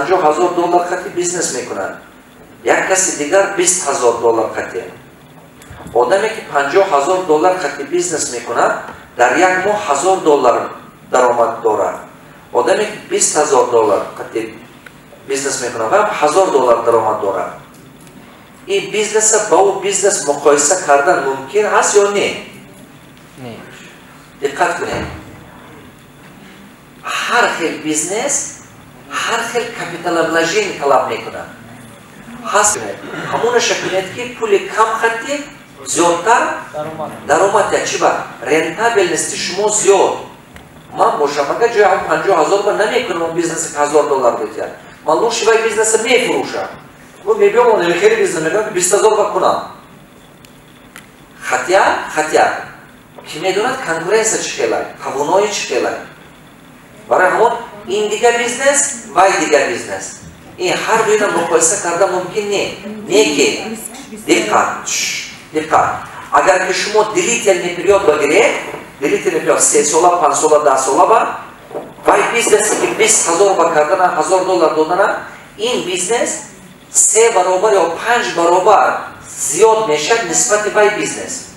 50 000 доллар қати бизнес мекунад, як каси дигар 20 000 доллар қати. Одаме ки 50 000 доллар қати бизнес мекунад, дар як моҳ 1000 доллар даромад дорад. Одаме ки 20 000 доллар қати бизнес мекунад, ваам 1000 доллар даромад дорад. Ин бизнеса ба ӯ бизнес муқоиса кардан мумкин ҳаст ё не? Диққат кунед, ҳар хел бизнес ҳар хел капиталовложение талаб мекунад. Ҳаст, ҳамонаша кунед, ки пули кам хатти зиёдтар даромад я. Чи ба рентабельности шумо зиёд. Ман бошам, агар ҷои ҳам 50 000 ба намекунам бизнеси, ки 1000 доллар бетиҳад. Ман лучше вай бизнеса мефурӯшам, мебиём, хеле бизнес мекунам, 20 000 ба кунам. Хотя ки медонад, конкуренция чӣ хелай, тавоноӣ чӣ хелай. Барои ҳамон ин дигар бизнес, вай дигар бизнес, ин ҳар дуина муқоиса карда мумкин не. Не ки диққат, диққат, агар ки шумо длительный период багиред, длительный период 3 сола, 5 сола, 10 сола ба вай бизнесе ки 20 000 ба кардана, 1000 доллар додана, ин бизнес се баробар ё панҷ баробар зиёд мешавад нисбати вай бизнес.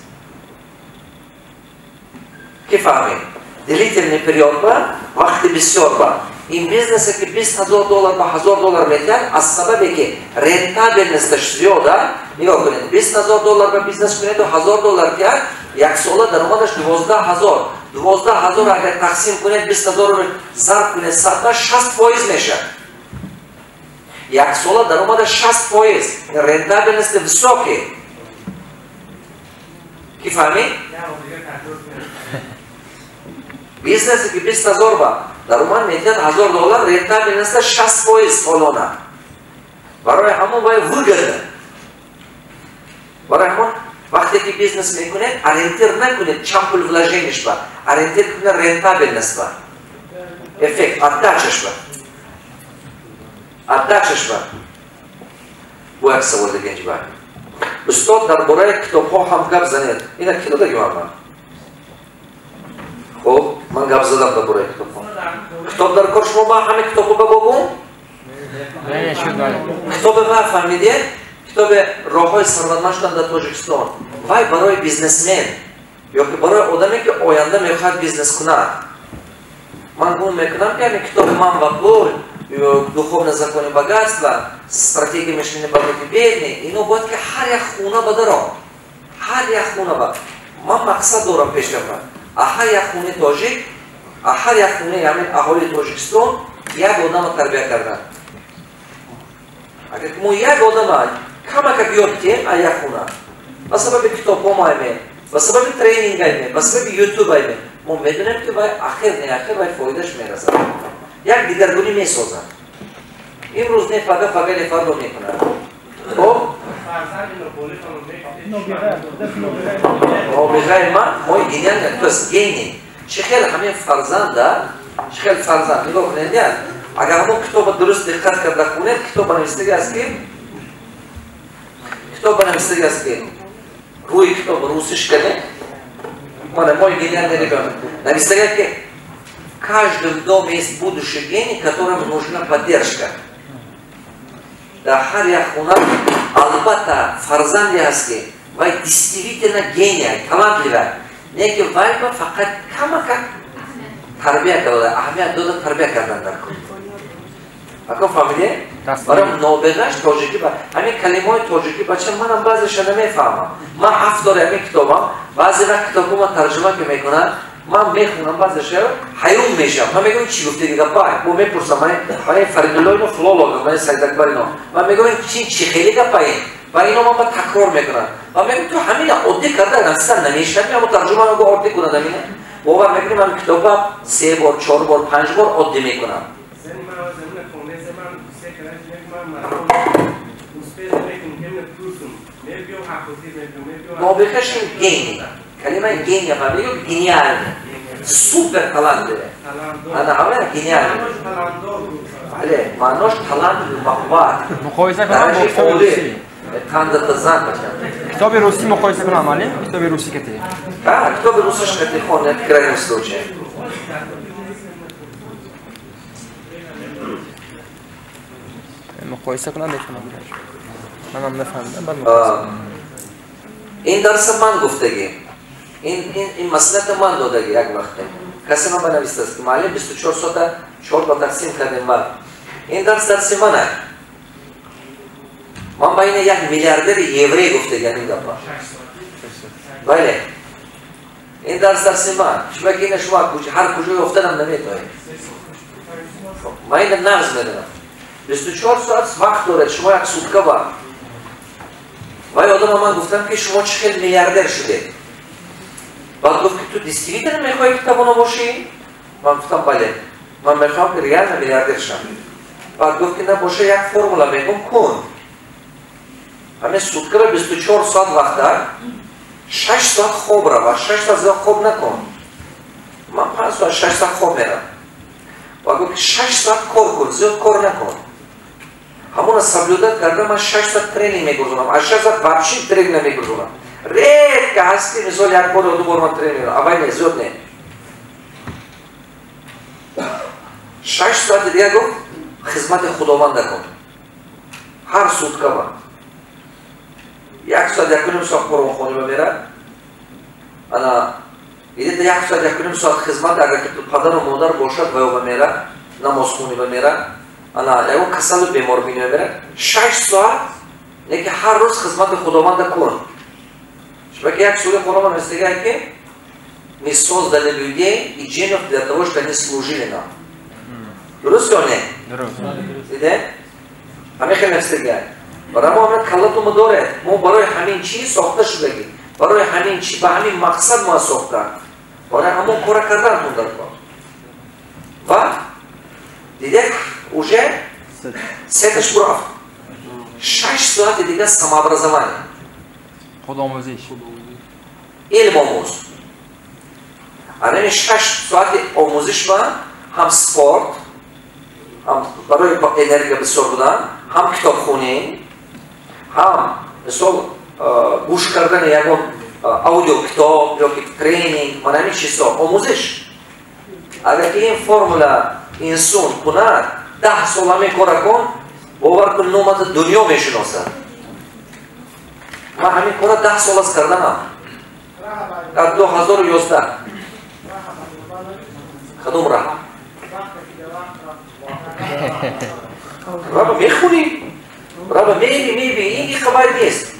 Ки фаҳмед, длительный период ба, вақти бисёр ба, ин бизнесе ки 20 000 доллар ба 1000 доллар метиҳад, аз сабабе ки рентабельность аш зиёда. Нигоҳ кунед, 20 000 доллар ба бизнес кунеду 1000 доллар тиҳад, як сола даромадаш 12 000. 12 000 агар тақсим кунед, 20 000 зарб кунед 100 ба, 60% мешавад. Як сола даромадаш 60%, рентабельность высокий. Ки фаҳмид, бизнесе ки 20 000 ба даромад метиҳад, 1000 доллар, рентабельность а 60% солона. Барои ҳамон вай выгодно. Барои ҳамон вақте ки бизнес мекунед, ориентир накунед чанд пул вложение ш ба, ориентир кунед рентабельность ба, эффект, отдача ш ба, отдача ш ба. Бо як савол дига инҷа. Устод, дар бораи китобҳо ҳам гап занед. Ина ки додаги ман? Хуб, ман гап задам дар бораи китобҳо. Китоб дар кор шумо ба ҳама китобҳо ба богум? Китоби ма фаҳмидед? Китоби «Роҳҳои сарватманд шудан дар Тоҷикистон» вай барои бизнесмен ё ки барои одаме ки оянда мехоҳад бизнес кунад. Ман гумон мекунам, ки ҳамин китоби «Ман ва пул», «Духовные законы богатства», «Стратегия мышления богатый бедный», ино бояд ки ҳар як хона ба даром, ҳар як хона ба. Ман мақсад дорам пешрафта, а ҳар як хонаи тоҷик, а ҳар як хонаи ҳамин аҳолии Тоҷикистон як одама тарбия кардан. Агар мо як одама камакак ёд диҳем, а як хона, ба сабаби китобҳо мо, ба сабаби тренинг айме, ба сабаби ютуб айме, мо медонем, ки вай ахир не ахир вай фоидаш мерасад, як дигаргунӣ месозад. Имрӯз не пага, пага не фардо мекунад. Хоб, нобиғаи ман, мой гениальный, то есть гений. Чӣ хел ҳамин фарзанда, чӣ хел фарзанд? Нигоҳ кунед, агар ҳамон китоба дуруст диққат карда хунед, китоба навистаги аст ки, китоба навистаги аст ки, рӯи китоб русиш каде, мана «Мой гениальный ребенок», навистаги, ки в каждом доме есть будущий гений, которому нужна поддержка. Дар ҳар як хона албатта фарзанде ҳаст, ки вай действительно гений, талантливый, не ки вай ба фақат камакак тарбия карда, аҳамият дода тарбия кардан дар кор. Ако фаҳмиде? Барои нобиғаш тоҷикӣ ба ҳамин калимаҳои тоҷикӣ, бача, манам баъзеша намефаҳмам. Ман автори ҳамин китобам. Баъзе вақт китобҳо ман тарҷума ки мекунам, ман мехонам, баъзеша ҳайрон мешавам. Ман мегӯям, чӣ гуфтеги гапай? Бо мепурсам, ман Фаридулло ино, филолог, ман Сайдакбар ино, ман мегӯям, чи хеле гапай? Ва ино ман ба такрор мекунам. Ман мегӯям, ту ҳамина оддӣ карда нависан намешавад, ҳамо тарҷума мегӯ, оддӣ кунад ҳамина. Бовар мекунӣ, ман китоба се бор, чор бор, панҷ бор оддӣ мекунам. Зани ман замина хонеса ман се кара ман успех мекунам, кемна пурсум. Мебиём ҳаққозир мекунам, мебиём. Нобиғаш ин гений. Калимаи гений фаҳмидӣ? Гениальный. Супер талантливый. Ана ҳама гениальный. Бале, маънош талант бақувват. Муқоиса кунам бо китоби русӣ. Қандата зан, бача. Китоби русӣ муқоиса кунам, али? Китоби русӣ кати. А, китоби русиш кати хон, в крайнем случае. مقایسه کنم میفهمم. منم نفهمیدم بعد مقایسه. این درس من گفتگی. این مسئله من دادگی یک وقته. کسی من بنویسته است که معلم 24 ساعت 4 با تقسیم کردیم و این درس درس منه. من با این یک میلیاردر یوری گفتگی این دفعه. بله. این درس درس من. شما که این شما هر کجای افتادم نمیتونید. من این نغز میدونم. 24 ساعت وقت دارد شما یک سوتکه با. وای آدم من گفتم که شما چه خیلی میلیاردر شده. بعد گفت که تو действительно میخوای که توانا باشی؟ من گفتم بله. من میخوام که ریال میلیاردر شم. بعد گفت که نه باشه یک فرمولا میگم کن. همه سوتکه 24 ساعت وقت دار. 6 ساعت خواب را و 6 ساعت زیاد خواب نکن. من 5 ساعت 6 ساعت خواب میرم. و گفت که 6 ساعت کار کن، زیاد کار نکن. همون соблюдать کردم من 6 ساعت тренинг میگذارم. از 6 ساعت вообще тренинг نمیگذارم. редко هستی مثال یک بار یا دو بار من тренинг میرم. اول نه زیاد نه. 6 ساعت دیگه گفت خدمت خداوند کن. هر سوتکه با. یک ساعت 1.5 ساعت قرآن خوانی بمیره. انا دیده یک ساعت 1.5 ساعت خدمت اگر که پدر و مادر باشد و یا بمیره نماز خونی بمیره. انا یکو کسل و بیمار بینی بمیره. 6 ساعت نه که هر روز خدمت خداوند کن. چون که یک سوره قرآن هست که мы создали людей и джиннов для того, чтобы они служили нам. درست یا نه؟ دیده؟ همه خیلی نفسیه. برای ما همین کلاتو ما داره. ما برای همین چی ساخته شدگی. برای همین چی به همین مقصد ما ساخته. برای همون کار کردن تون در کار. و دیده уже سه تاش رفت. 6 ساعت دیگه самообразование. خودآموزی. علم آموز. الان 6 ساعت آموزش با هم سپورت هم برای انرژی بسیار بودن، هم کتابخونی، هم مثال گوش کردن یکم audio کتاب یا که тренинг، من همین چیزا آموزش. اگر که این فرمولا انسان کند 10 سال همین کار کن، باور کن نومت دنیا میشناسد. من همین کار 10 سال از کردنم. در 2011 کدوم راه؟ راه میخونی، راه میری میبینی، این خبر نیست.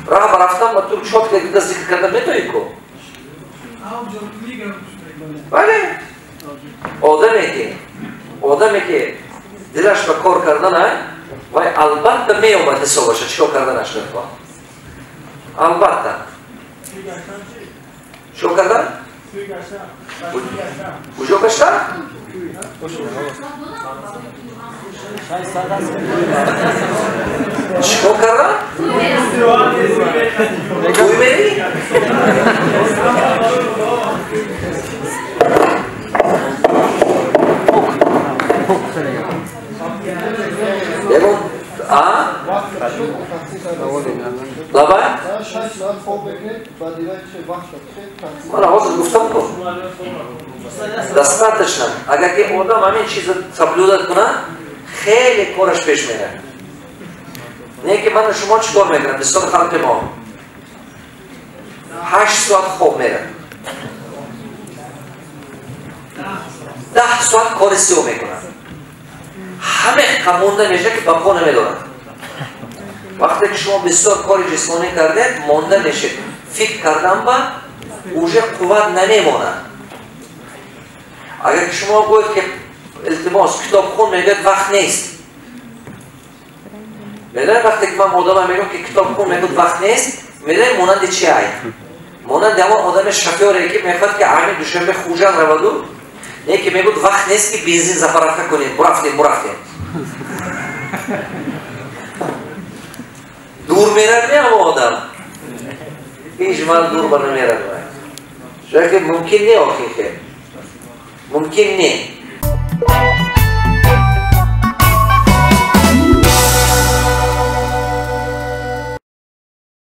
راه رفتن با تو چوت که ذکر کردن میتونی کو؟ بله. آدمی که دلش به کار کردن وای البته میومد حسابش چیکار کردنش رو. البته. چیکار کردن؟ کجا گشتن؟ چیکار کردن؟ توی میری؟ لابا؟ من حاضر گفتم کن достаточно. اگر که آدم همین چیز соблюдать کنه خیلی کارش پیش میره. نه که من شما چیکار میکنم؟ بسیار خلق ما 8 ساعت خواب میره، 10 ساعت کار سیو میکنه، همه مونده میشه که بپا نمیدارد. وقتی که شما بسیار کار جسمانی کردید مونده میشه، فکر کردن با уже قوت نمیمونه. اگر که شما گوید که التماس کتاب خون، میگه وقت نیست. میدونی وقتی که من آدم میگم که کتاب خون، میگه وقت نیست، میدونی مانند چی ای؟ مانند همون آدم شفیاره که میخواد که همین دوشنبه خوجان رودو، نه که میگه وقت نیست که بنزین заправка کنیم، برفتیم. دور میرد نه همون آدم، هیچ من دور بر نمیرد. چون که ممکن نه، آخی که ممکن نه.